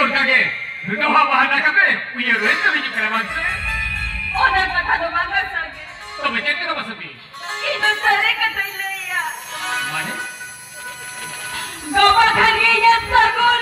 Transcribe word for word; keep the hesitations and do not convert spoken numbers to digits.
ᱚᱱᱠᱟ ᱜᱮ ᱱᱚᱣᱟ ᱵᱟᱦᱟᱱᱟ ᱠᱟᱛᱮ ᱩᱭᱦᱟᱹᱨ ᱨᱮ ᱠᱟᱹᱢᱤ ᱦᱤᱡᱩᱜ ᱠᱟᱱᱟ, ᱵᱟᱝ ᱥᱮ? ᱚᱱᱟ ᱠᱟᱛᱷᱟ ᱫᱚ ᱵᱟᱝᱟ ᱥᱟᱸᱜᱮ᱾ ᱛᱚᱵᱮ ᱪᱮᱫ ᱠᱟᱱᱟ ᱵᱟᱥᱚᱱᱛᱤ? ᱤᱧ ᱫᱚ ᱥᱟᱹᱨᱤ ᱠᱟᱛᱷᱟᱧ ᱞᱟᱹᱭᱟ᱾ ᱢᱟᱱᱮ? ᱜᱟᱯᱟ ᱠᱷᱟᱱ ᱜᱮ ᱤᱧᱟᱹᱜ ᱥᱟᱹᱜᱩᱱ